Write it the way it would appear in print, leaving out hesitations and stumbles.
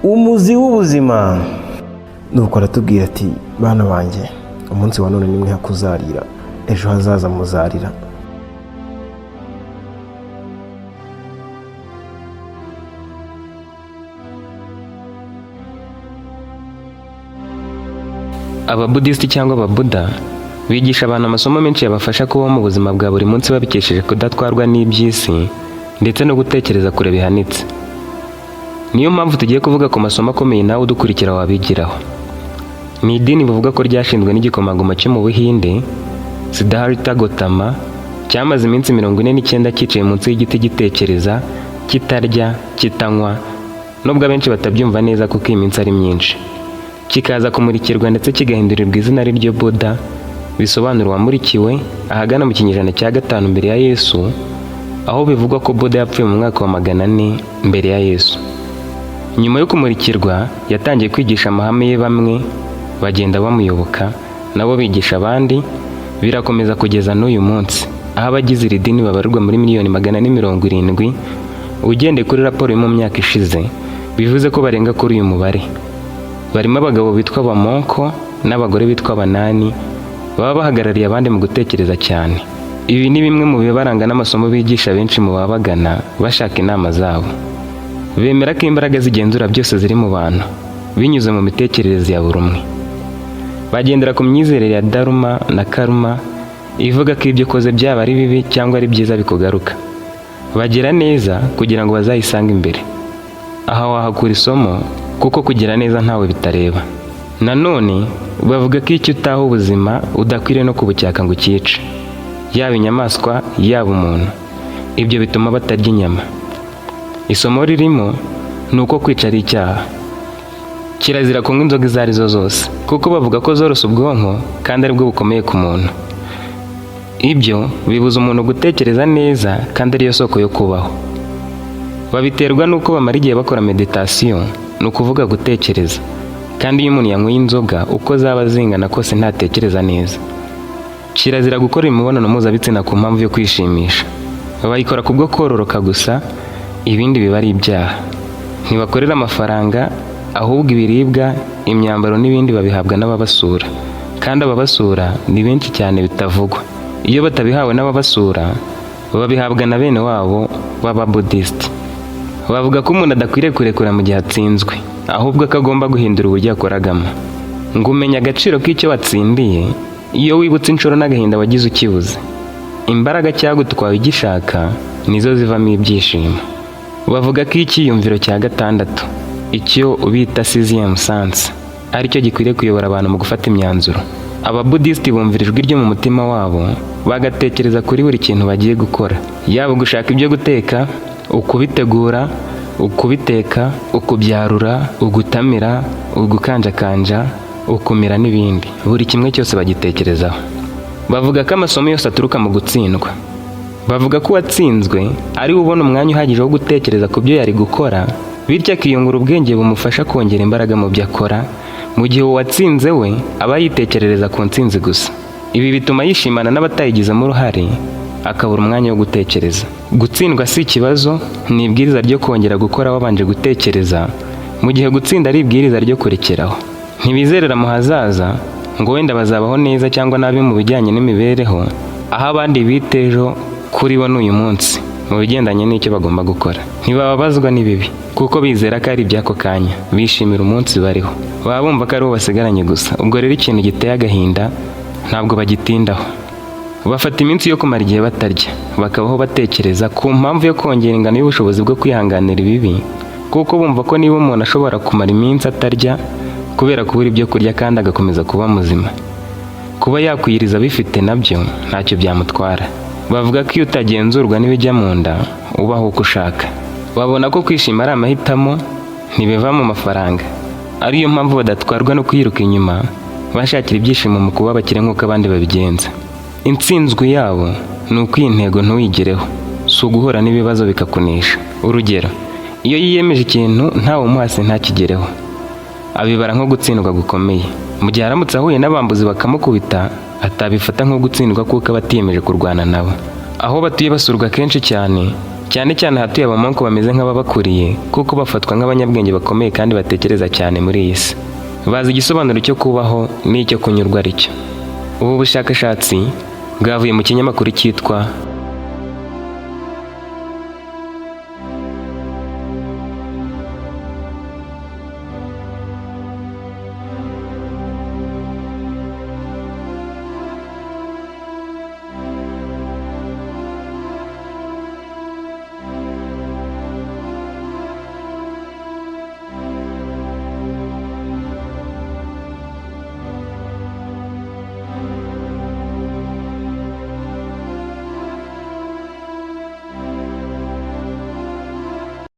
Umuzi w'ubuzima. Nuko aratubwira ati: "Bana banjye, umunsi wa none nimwe hakuzarira, ejo hazaza muzarira." Ababudisiti cyangwa Ababuda bigisha abantu amasomo menshi yabafasha kubaho mu buzima bwa buri munsi babikesheje kudatwarwa n'iby'isi ndetse no gutekereza kure bihanitse. Niyo mpamvu tugiye kuvuga ku masomo akomeye nawe udukurikira wabigiraho. Ni idini bavuga ko ryashinzwe n'igikomangoma cyo mu Buhinde, Siddhartha Gautama, cyamaze iminsi 49 cyicaye munsi y'igiti gitekereza, kitarya, kitanywa, nubwo abenshi batabyumva neza kuko iyi minsi ari myinshi. Kikaza kumurikirwa ndetse kigahindurirwa izina ari ryo Buda, bisobanura uwamurikiwe, ahagana mu kinyejana cya 5 mbere ya Yesu, aho bivugwa ko Buda yapfuye mu mwaka wa 400 mbere ya Yesu. Nyuma yo kumurikirwa, yatangiye kwigisha amahame ye, bamwe bagenda bamuyoboka, nabo bigisha abandi, birakomeza kugeza n'uyu munsi, aho abagize iri dini babarirwa muri miliyoni 470, ugendeye kuri raporo yo mu myaka ishize, bivuze ko barenga kuri uyu mubare. Barimo abagabo bitwa abamonko n'abagore bitwa abanani, baba bahagarariye abandi mu gutekereza cyane. Ibi ni bimwe mu bibaranga n'amasomo bigisha benshi mu babagana bashaka inama zabo. Bemera ko imbaraga zigenzura byose ziri mu bantu, binyuze mu mitekerereze ya buri umwe. Bagendera ku myizerere ya Dharma na Karma, ivuga ko ibyo ukoze byaba ari bibi cyangwa ari byiza bikugaruka. Bagira neza kugira ngo bazayisange imbere. Aha wahakura isomo kuko kugira neza ntawe bitareba. Nanone bavuga ko icyo utaha ubuzima udakwiriye no kubucyaka ngo ucyice, yaba inyamaswa, yaba umuntu. Ibyo bituma batarya inyama. Isomo ririmo ni uko kwica ari icyaha. Kirazira kunywa inzoga izo ari zo zose, kuko bavuga ko zoroshya ubwonko kandi aribwo bukomeye ku muntu. Ibyo bibuza umuntu gutekereza neza kandi ariyo soko yo kubaho. Babiterwa n'uko bamara igihe bakora meditasiyo, ni ukuvuga gutekereza, kandi iyo umuntu yanyweye inzoga uko zaba zingana kose ntatekereza neza. Kirazira gukora imibonano mpuzabitsina ku mpamvu yo kwishimisha. Bayikora kubwo kororoka gusa, ibindi biba ari ibyaha. Ntibakorera amafaranga, ahubwo ibiribwa, imyambaro n'ibindi babihabwa n'ababasura, kandi ababasura ni benshi cyane bitavugwa. Iyo batabihawe n'ababasura, babihabwa na bene wabo b'Ababudisiti. Bavuga ko umuntu adakwiriye kurekura mu gihe atsinzwe, ahubwo ko agomba guhindura uburyo yakoragamo. Ngo umenya agaciro k'icyo watsindiye iyo wibutse inshuro n'agahinda wagize ukibuze. Imbaraga cyagutwaye ugishaka nizo zivamo ibyishimo. Bavuga ko icyiyumviro cya gatandatu, icyo bita sixième sens, aricyo gikwiriye kuyobora abantu mu gufata imyanzuro. Ababudisiti bumvira ijwi ryo mu mutima wabo, bagatekereza kuri buri kintu bagiye gukora, yaba gushaka ibyo guteka, ukubitegura, ukubiteka, ukubyarura, ugutamira, ugukanjakanja, ukumira n'ibindi. Buri kimwe cyose bagitekerezaho. Bavuga ko amasomo yose aturuka mu gutsindwa. Bavuga ko uwatsinzwe ari we ubona umwanya uhagije wo gutekereza ku byo yari gukora, bityo akiyungura ubwenge bumufasha kongera imbaraga mu byo akora, mu gihe uwatsinze we aba yitekerereza ku ntsinzi gusa. Ibi bituma yishimana n'abatayigizemo uruhare, akabura umwanya wo gutekereza. Gutsindwa si ikibazo, ni ibwiriza ryo kongera gukora wabanje gutekereza, mu gihe gutsinda ari ibwiriza ryo kurekeraho. Ntibizerera mu hazaza ngo wenda bazabaho neza cyangwa nabi mu bijyanye n'imibereho, aho abandi bita ejo kuri bo n'uyu munsi mu bigendanye n'icyo bagomba gukora. Ntibababazwa n'ibibi kuko bizera ko ari iby'ako kanya, bishimira umunsi bariho. Baba bumva ko ari wo basigaranye gusa. Ubwo rero ikintu giteye agahinda ntabwo bagitindaho. Bafata iminsi yo kumara igihe batarya, bakabaho batekereza ku mpamvu yo kongera ingano y'ubushobozi bwo kwihanganira ibibi, kuko bumva ko niba umuntu ashobora kumara iminsi atarya kubera kubura ibyo kurya kandi agakomeza kuba muzima, kuba yakwiyiriza abifite nabyo ntacyo byamutwara. Bavuga ko iyo utagenzurwa n'ibijya mu nda, ubaho uko ushaka. Babona ko kwishima ari amahitamo, ntibiva mu mafaranga. Ariyo mpamvu badatwarwa no kwiruka inyuma bashakira ibyishimo mu kuba abakire nk'uko abandi babigenza. Intsinzwi yabo ni uko iyi ntego ntuyigereho, si uguhura n'ibibazo bikakunesha. Urugero, iyo yiyemeje ikintu ntawe umuhase ntakigereho, abibara nko gutsindwa gukomeye. Mu gihe aramutse ahuye n'abambuzi bakamukubita, atabifata nko gutsindwa kuko aba atiyemeje kurwana nabo. Aho batuye basurwa kenshi cyane, Cyane cyane ahatuye abamonko bameze nk'ababakuriye, kuko bafatwa nk'abanyabwenge bakomeye kandi batekereza cyane muri iyi si. Bazi igisobanuro cyo kubaho n'icyo kunyurwa ari cyo. Ubu bushakashatsi bwavuye mu kinyamakuru cyitwa